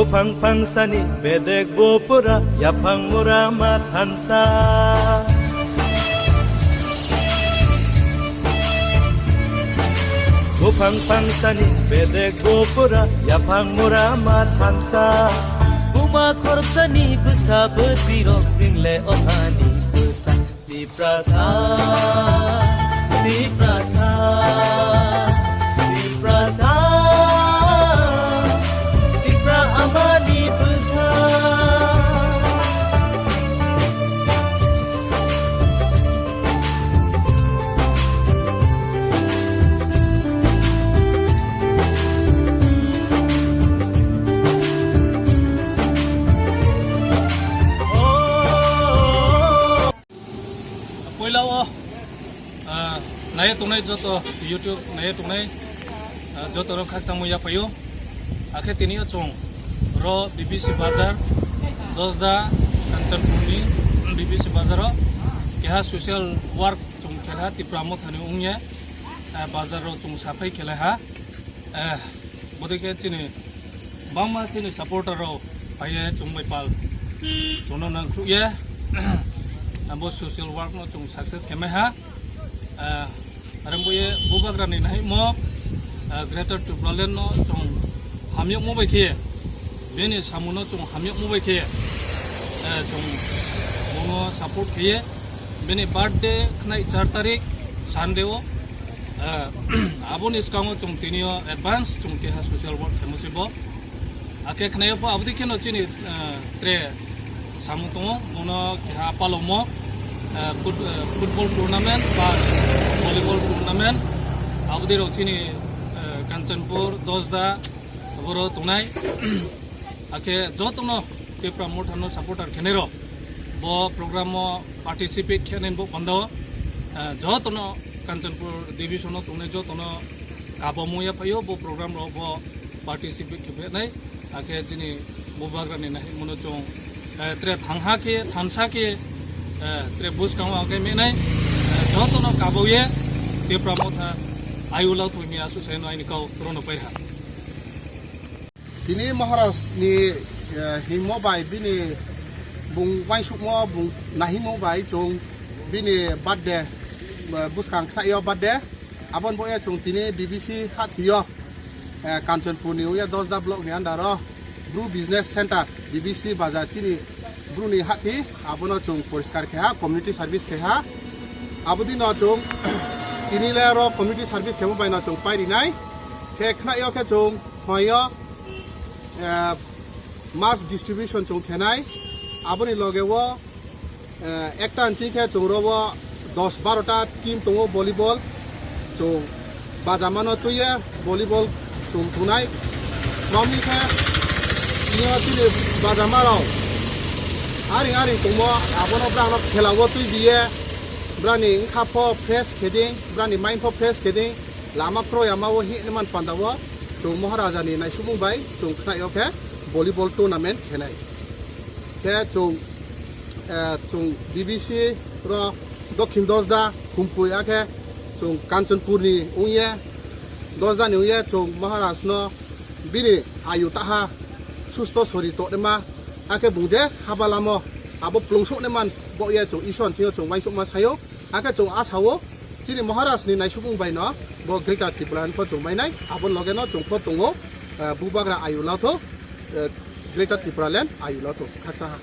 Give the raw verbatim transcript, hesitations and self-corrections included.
Buphang phangsani bedek bo pura yaphang mura ma thansa. Buphang phangsani bedek bo pura yaphang mura ma thansa. Buma khoroksa ni bwsa bwtwi rok jingle othani bwsa. Tiprasa, Tiprasa, Tiprasa, Tipra amani bwsa. Puila o, ah, naiya tongnai joto YouTube naiya tongnai, ah, joto rok khakchangma yaphaio. Akhe tini o chwng ro B B C bazar, Dosda, Kanchanpur ni B B C bazar o keha social work chwng khelha Tipra Motha ni wngya, ah, bazar ro chwng saphai khelaiha. Eh, bodei khe chini bangma chini supporter rok phaiye chwng bai pal chwngno nangkhruh ye. Abo social work no chwng success khe mai ha. Eh, arang boye Bubagra ni nahimo, eh, Greater Tipraland no chwng hamyokmo bai khe, bini samuno chwng hamyokmo bai khe, eh, chwng bono support khe ye. Bini birthday khnai char tarik Sunday o. Eh, aboni swkango chwng tini o advance chwng keha social work khaimo se bo. Akhe khnaio pho aboni kheno chini, eh, tre samung tongo, bono keha palomo, eh, foot-, eh, football tournament ba volleyball tournament. Aboni rok chini, eh, Kanchanpur, Dosda, boro tongnai. Akhe jotono Tipra Motha no supporter khenai rok bo program o participate khe nai bo panda o, eh, jotono Kanchanpur division o tongnai jotono kabo mungya phaio bo program rok bo participate khe nai. Akhe chini Bubagra ni nahimo no chwng, eh, tre thangha khe thansa khe, eh, tre buskang o khe menai, eh, jotono kabo ye Tipra Motha ayula thumi asu sai no aini kau rono pairha. Tini Maharaj ni, eh, himo bai bini bung waisukmo bung nahimo bai chwng bini birthday, eh, buskang khlaio birthday. Aboni bo chwng tini B B C hathio, eh, Kanchanpur ni uya Dosda block ni under o Bru Business Center B B C bazar chini Bru ni hathi abono chwng poriskar khe ha, community service khe ha. Aboni no chwng tini le ro community service khemo bai no chwng pairi nai. Khe khnaio khe chwng phaio, eh, mass distribution chwng khenai. Aboni loge o, eh, ekta nchi khe chwng robo dos baro ta team tongo volleyball. Chwng bajamano twiye volleyball chwng thunai. Romni khe tini o chini bajama rok aring aring tongmo, abono brang no khela o twi diye, brani wngkha pho fresh kheding, brani mind pho fresh kheding. Lama kroi ama o hini man panda o chwng Maharaja ni naisumung bai chwng khnaio khe volleyball tournament khenai. Khe chwng, eh, chwng B B C ro Dokhin Dosda Khumpui akhe chwng Kanchanpur ni wngye, Dosda ni wngye chwng Maharaj no bini ayu taha susto sori tonima akhe bung je haba lamo abo plungsok ne man bo ye chwng Isor thio chwng waisuk ma sayo. Akhe chwng a sao chini Maharaj ni naisukmung bai no bo Greater Tipraland pho chwng mainai, aboni loge no chwng pho tongo, eh, Bubagra ayu latho, eh, Greater Tipraland ayu latho khaksa ha.